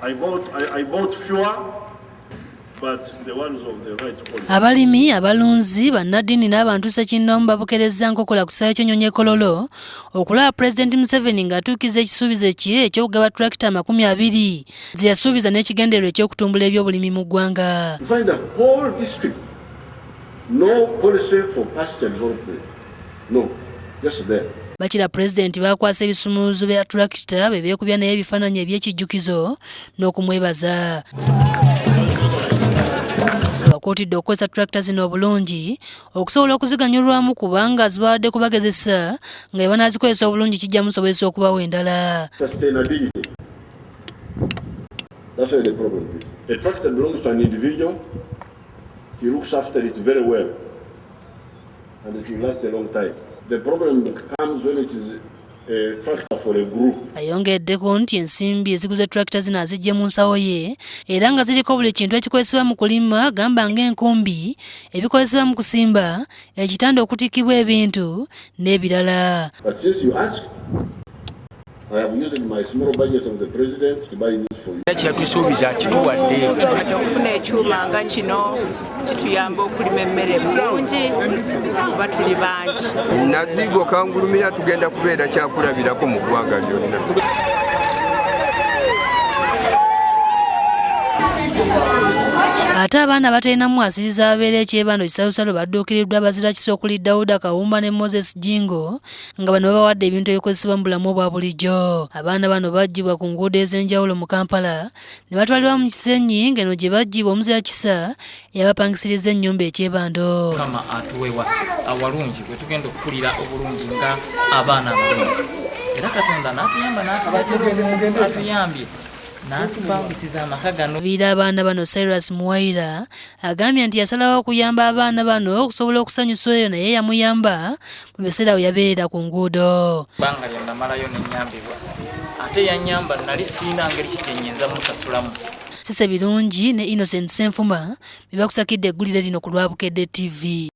I bought fewer, but the ones of the right quality. Abalimi, abalunzi, bannaddiini n'abantu ssekinnoomu babukerezza nkokola ku kisaawe ky'ennyonyi e Kololo okulaba Pulezidenti Museveni ng'atuukiriza ekisuubizo kye eky'okugaba tulakita 20 ze yasuubiza n'ekigendererwa eky'okutumbula ebyobulimi mu ggwanga. You find the whole district, no policy for pasture development. No, just there. Bakira Pulezidenti baakwasa ebisumuluzo bya tulakita bwe beekubya naye ebifaananyi eby'ekijjukizo n'okumwebaza. Abakuutidde okukozesa tulakita zino obulungi okusobola okuziganyulwamu kubanga zibawadde kubagezesa nga bwe banaazikozesa obulungi kijja musobozesa okubawa endala. Sustainability. That's where the problem is. A tractor belongs to an individual. He looks after it very well and it will last a long time. The problem comes when it is a tractor for a group. Ayongeddeko nti ensimbi eziguze tulakita zino aziggye mu nsawo ye era nga ziriko buli kintu ekikozesebwa mu kulima gamba ng'enkumbi, ebikozesebwa mu kusimba, ekitanda okutikkibwa ebintu n'ebirala. But since you asked, I have used my small budget of the president to buy this for you. Kyatusuubiza kituwadde. Kati okufuna ekyuma nga kino kituyamba okulima emmere bulungi kuba tuli bangi. Nazigo kangulumira tugenda kubeera kyakulabirako mu ggwanga lyonna. Ate abaana abatalina mwasiriza ababeera ekyebando kisalusalo badduukiriddwa abazira kisa okuli Dawuda Kawumba ne Moses Jingo nga bano babawadde ebintu ebikozesebwa mu bulamu obwa bulijjo. Abaana bano baggyibwa ku nguudo ez'enjawulo mu Kampala ne batwalibwa mu Kisenyi ng'eno gye baggyibwa omuzira kisa eyabapangisiriza ennyumba ekyebando. Mukama atuwewa awalungi bwe tugenda okukulira obulungi nga abaana abalungi era Katonda n'atuyamba n'atuleetera omuntu atuyambye n'atupangisiza amaka gano. Abiira abaana bano Cyrus Muwaira agambye nti yasalawo okuyamba abaana bano okusobola okusanyusa oyo naye yamuyamba mu biseera we yabeera ku nguudo. Ebbanga lye namalayo ne nnyambibwa ate yannyamba nali sirina ngeri ki gye nnyinza musasulamu. Sise Birungi ne Innocent Ssenfuma be bakusakidde eggulire lino ku lwa Bukedde TV.